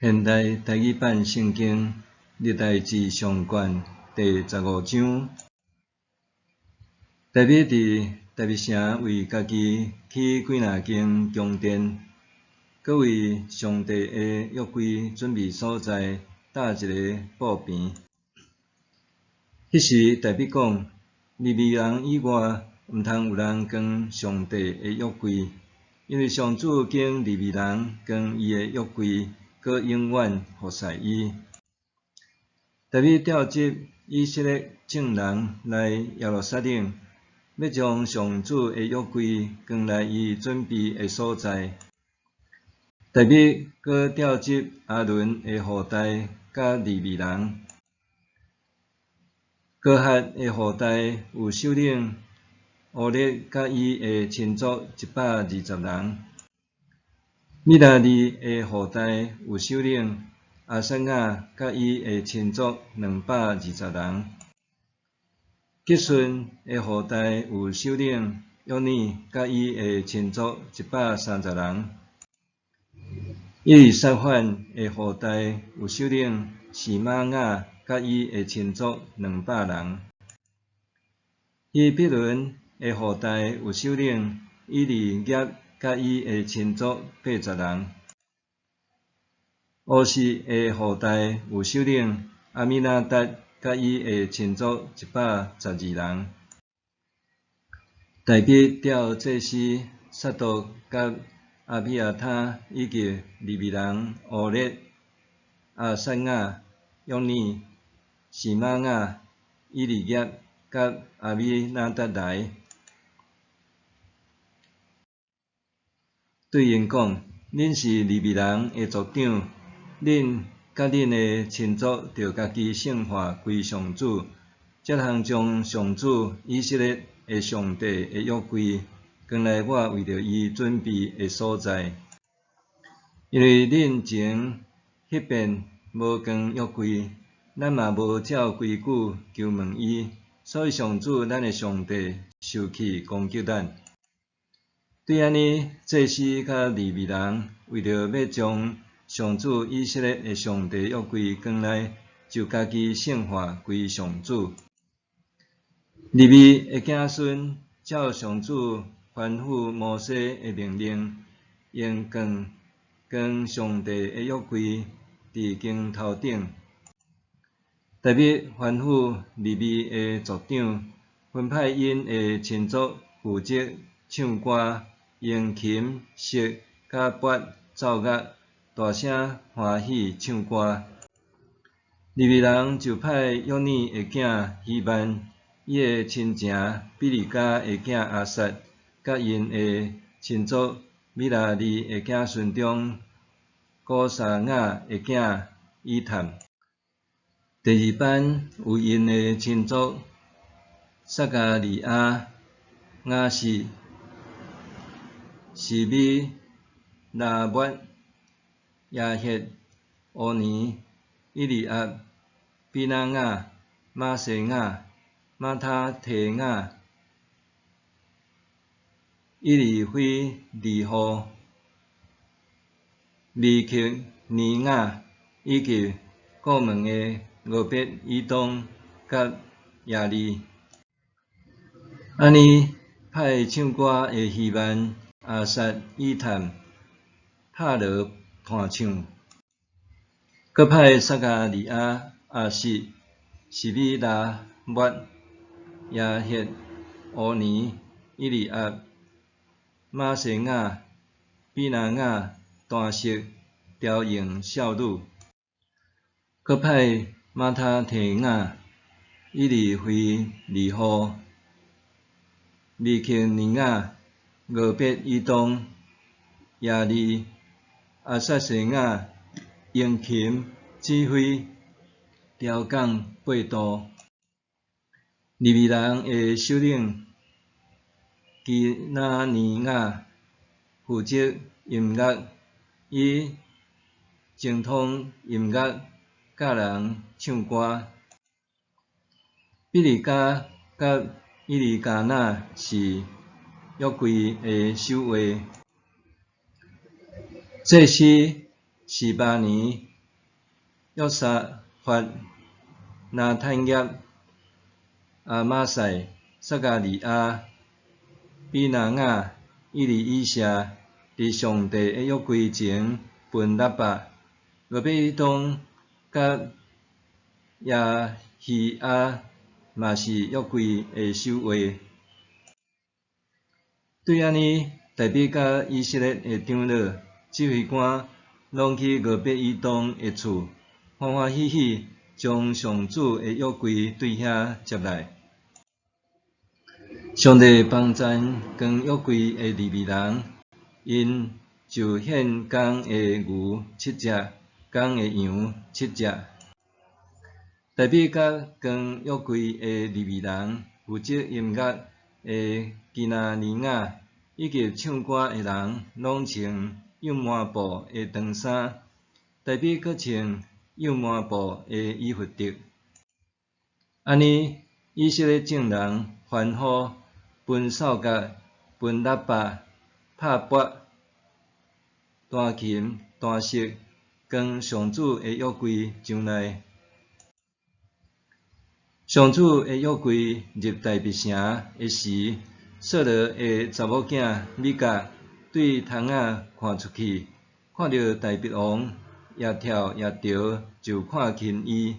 現代台語版聖經歷代志上卷第十五章。大衛佇大衛城為家己起幾若間宮殿，閣為上帝的約櫃準備所在，搭一个布棚。彼時大衛講：利未人以外，毋通有人扛上帝的約櫃，因為上主揀利未人扛伊的約櫃，閣永遠服侍伊。大衛召集以色列眾人來耶路撒冷，欲將上主的約櫃扛來伊準備的所在。大衛閣召集亞倫的後代佮利未人。哥哈的後代有首領烏列佮伊的親族一百二十人。米拉利的後代有首領亞撒雅佮伊的親族兩百二十人。吉順的後代有首領約尼佮伊的親族一百三十人。以利撒反的後代有首領示瑪雅佮伊的親族兩百人。希伯崙的後代有首領以利押佮伊的親族八十人。烏實的後代有首領亞米拿達佮伊的親族一百十二人。大衛調祭司撒督佮亞比亞他以及利未人烏列、亞撒雅、約尼、示瑪雅、以利押佮亞米拿達來，對𪜶講：恁是利未人的族長，恁佮恁的親族著家己聖化歸上主，才通將上主以色列的上帝的約櫃扛來我為著伊準備的所在。因為恁前彼遍無扛約櫃，咱嘛無照規矩求問伊，所以上主咱的上帝受氣攻擊咱。對按呢，祭司佮利未人為著欲將上主以色列的上帝約櫃扛來，就家己聖化歸上主。利未的子孫照上主吩咐摩西的命令，用棍扛上帝的約櫃佇肩頭頂。大衛吩咐利未的族長，分派𪜶的親族負責唱歌，用琴、瑟佮鈸奏樂，大聲歡喜唱歌。利未人就派約尼的囝希曼，伊的親情比利迦的囝亞薩，佮𪜶的親族米拉利的子孫中，古沙雅的囝以探。第二班有𪜶的親族撒迦利亞、雅實、示米拉抹、亞赫、烏尼、以利押、比拿雅、瑪西雅、瑪他提雅、以利非利戶、米克尼雅，以及顧問的俄別以東佮耶利。按呢派唱歌的希曼、亞薩、以探拍鑼彈唱，閣派撒迦利亞、亞實、示米拉抹、亞赫、烏尼、以利押、瑪西雅、比拿雅彈瑟調用少女，閣派瑪他提雅、以利非利戶、米克尼雅、俄別以東、耶利、亞撒西雅用琴指揮調講八度。利未人的首領基拿尼雅負責音樂，伊精通音樂，教人唱歌。比利迦佮以利加拿是約櫃的守衛。祭司示巴尼约沙法、拿坦业、亚玛撒、撒迦利亚、比拿雅、以利以谢，伫上帝的约柜前分喇叭。俄别以东佮耶希亚嘛是约柜的守卫。对按呢，大卫佮以色列的长老、指挥官拢去俄别以东的厝，欢欢喜喜将上主的约柜对遐接来。上帝帮赞扛约柜的利未人，𪜶就献公的牛七只，公的羊七只。大卫佮扛约柜的利未人，负责音乐的基拿尼雅，以及唱歌的人，拢穿幼麻布的长衫。大卫阁穿幼麻布的以弗得。按呢，以色列众人欢呼，分扫角，分喇叭，拍鈸，弹琴，弹瑟，扛上主的约柜上来。上主的约柜入大卫城的时，扫罗的查某囝米甲对窗仔看出去，看著大卫王也跳也趒，就看轻伊。